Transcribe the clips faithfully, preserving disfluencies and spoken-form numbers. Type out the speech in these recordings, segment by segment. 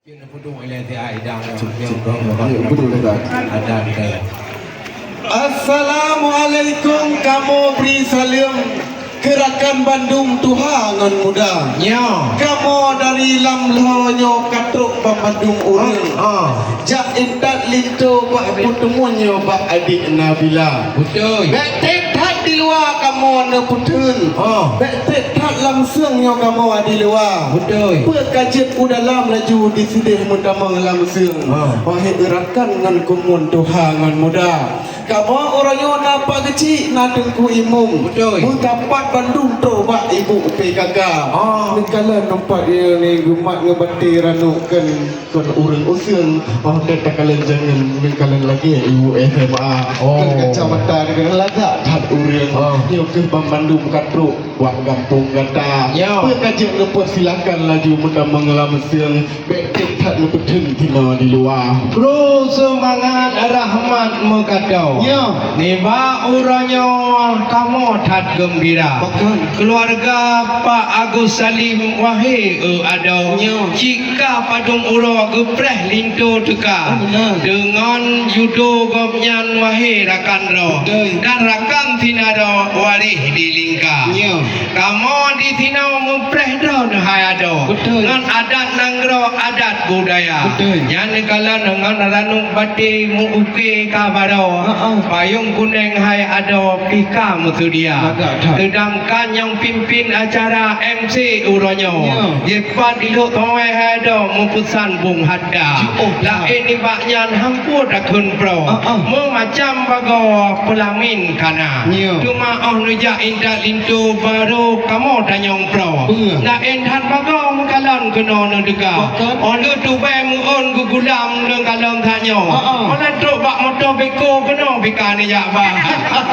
Assalamualaikum, kamoe bri saleuem keu rakan bandum tuha ngon muda. Nyo. Kamoe dari lam lhô nyoe ka trok banmandum ureueng. Ah, ah. Jak intat linto bak peuteumuan nyoe bak adék Nabila. Beutôi. Bèk trép that di luwa kamoe neupeutheun. Ah. Bèk trép that lam seueng nyoe kamoe di luwa. Beutôi. Peue ka jeuet u dalam laju disideh meutamong lam seueng. Ah. Wahé rakan ngon keumun tuha ngon muda. Kamoe uroe nyoe na Pak Geuchik, na Teungku Imum. Beutôi. Meukapat bandum trok bak ibu P K K. Ah. Neukalon teumpat nyoe ni geumat ngon batèe ranok kon, kon ureueng useuen. Oh, teuh takalon jangeun neukalon lagèe ibu S M A. Oh. Kon kacamata neukalon lagak that ureueng. Ah. Nyoe keuh banmandum ka trok bak gampông gata. Nyo. Peue ka jeuet neupeusilakan laju meutamong lam seueng. Bèk trép that neupeutheun tinoe di luwa. Kru seumangat rahmat meukato. Nyo. Nibak uroe nyoe kamoe that geumbira. Pakon? Keuluwarga Pak Agus Salim wahé eu adoe. Nyo. Cit ka padum uroe geupreh linto teuka. Oh, beuna. Deungon judo gobnyan wahé rakan droe. Beutôi. Dan rakan sinaroe waréh di lingka. Nyo. Kamoe di sinoe meupreh droe neuhai adoe. Beutôi. Ngon adat nanggroe, adat budaya. Beutôi. Nyan neukalon ngon ranok batèe meu-ukée ka baroe. Heeh. Payong kunèng hai adoe pih ka meuseudia. Lagak that. Seudangkan nyang pimpin acara M C uroe nyoe. Ya. Jipat di lhok tongé hai adoe meupeusan bông hada. Jiôh that. Laén nibak nyan hampô takheun proe. Heeh. Meumacam bagoe peulamin kana. Nyo. Teuma 'oh neujak intat linto barô kamoe tanyong proe. Beuna. Laén that bagoe meukalon keunoe neuteuka. Pakon? 'Oh lheueh tubèe meu-ôn geugulam lôn kalon that nyoe. Heeh. 'Oh lheueh trok bak moto beko keunoe pih ka neujak ba.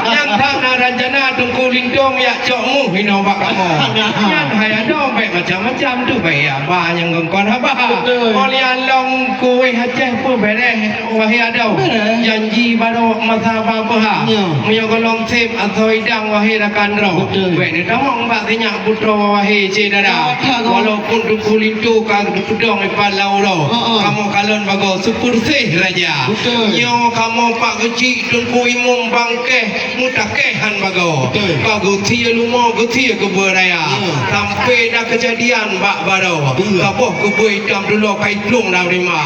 Nyang that na rencana Teungku Lintong jak cok muh inoe bak kamoe. Nah. Nyan hai adoe bèk macam-macam tu bèk jak ba nyang kon haba. Beutôi. 'Oh lheueh lom kuweh Aceh pun bèrèh. Wahé adoe, bèrèh. Janji barô masa ba peuha. Ya. Meunyoe gohlom sép asoe idang wahé rakan droe. Beutôi. Bèk neutamong bak sinyak putroe wahé syedara. Ya, beutôi. Walaupun Teungku Linto ka geupeudong ipat lam uroe. Ha, ha. Kamoe kalon bagoe seupeureuséh raja. Beutôi. Nyoe kamoe Pak Geuchik Teungku Imum Bangkeh meutakèh han bagoe. Beutôi. Ka geusie lumoe, geusie keubeue raya. Ya. Sampoe na keujadian bak baroe. Iya. Saboh keubeue itam dulo ka iplueng lam rima.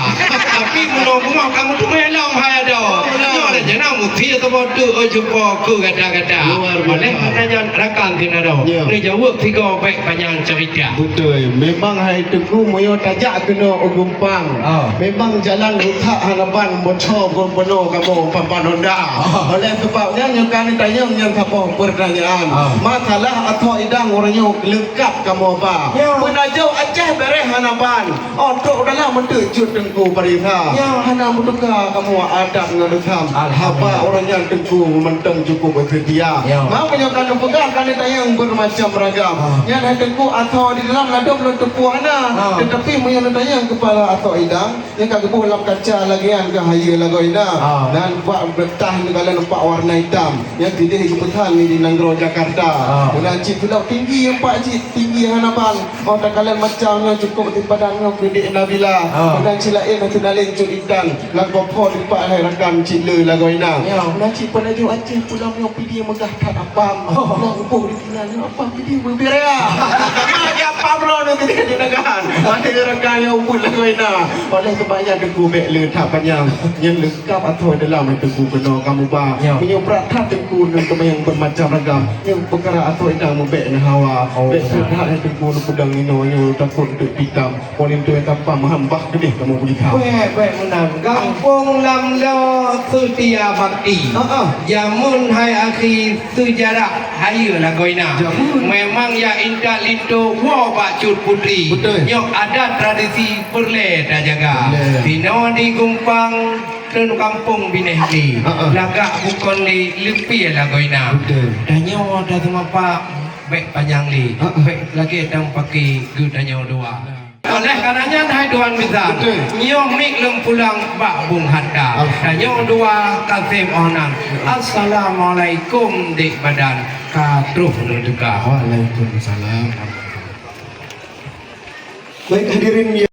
Tapi meunoe beungoh ka meuteumé lom hai adoe. Oh, beuna. Nyoe dah jana musti saboh teuk, oh, jumpa keu gata-gata. Luar biasa. Oleh karena nyan rakan sinaroe. Ya. Neujaweueb sigoe bèk panyang cerita. Beutôi. Memang hai Teungku meunyoe tajak keunoe u Geumpang. Ah. Memang jalan rusak hana ban, bocor gon peunoh kamoe papan honda. Ah. Oleh sebab nyan nyoe ka neutanyong nyan saboh pertanyaan. Ah. Masalah asoe idang uroe nyoe leungkap kamoe ba. Ya. Peunajoh Aceh bèrèh hana ban. Oh, trok dalam meuteuk cut Teungku Parisa. Ya. Hana meutuka kamoe adat ngon reusam. Alhamdulillah. Haba uroe nyan Teungku mantong cukup beuseutia. Ya. Ma meunyoe ka neupeugah ka neutanyong bermacam ragam. Ah. Nyan hai Teungku asoe di dalam ladôm lôn teupeu hana. Ah. Teutapi meunyoe neutanyong keupala asoe idang, Nyang ka geuboh lam kaca lagèe nyan ka hayeue lagoina. Ah. Dan bak beutah neukalon bak warna itam. Nyang sideh geupeusan di nanggroe Jakarta. Ah. Meunan cit seulaweuet tinggi empat cit, tinggi hana ban. Oh, takalon macam nyoe cukup sipadan nyoe keu Dek Nabila. Ah. Meunan cit laén hana naleng cut itan. Lam kopo dipat hai rakan cit le lagoina. Ya. Meunan cit peunajoh Aceh pulang nyoe pidie meugah that apam. Oh. Pulang geuboh di Nyan nyoe apam pidie beubiraya. Sama aja apam droeneuh pidie di Nagan. Ada rakan nyang ubit lagoina. Oleh sebab nyan Teungku bèk le that panyang. Nyang leungkap asoe dalam Teungku keunoe kamoe ba. Ya. Meunyoe brat that Teungku ngon teumanyong bermacam ragam. Nyang peukara asoe idang meubèk neuhawa. Oh. Bèk that Teungku neupeudong inoe nyoe takot teuk pitam. Paléng tuha tapam hambah keudeh kamoe beuliha. Bèk, bèk meunan. Gampông Lamlo Seutia Bakti. Ha, ha. Jameun hai akhi seujarah hayeue lagoina. Jameun. Memang ya intat linto woe bak Cut Putri. Beutôi. Nyoe adat tradisi peureulèe tajaga. Peureulèe. Sinoe di Gumpang, keu gampông binéh lé. Ha, ha. Lagak bukon lé leupie lagoina. Beutôi. Tanyoe taseumapa bèk panyang lé. Ha, ha. Bèk lagèe dang paké geutanyoe dua. Oleh karena nyan hai tuan bisan, beutôi, nyoe miet lôn pulang bak Bung Hatta. Alhamdulillah. Dan nyoe dua kasem onan. Assalamualaikum Dek Badan, ka troh lôn teuka. Waalaikumsalam. Baik hadirin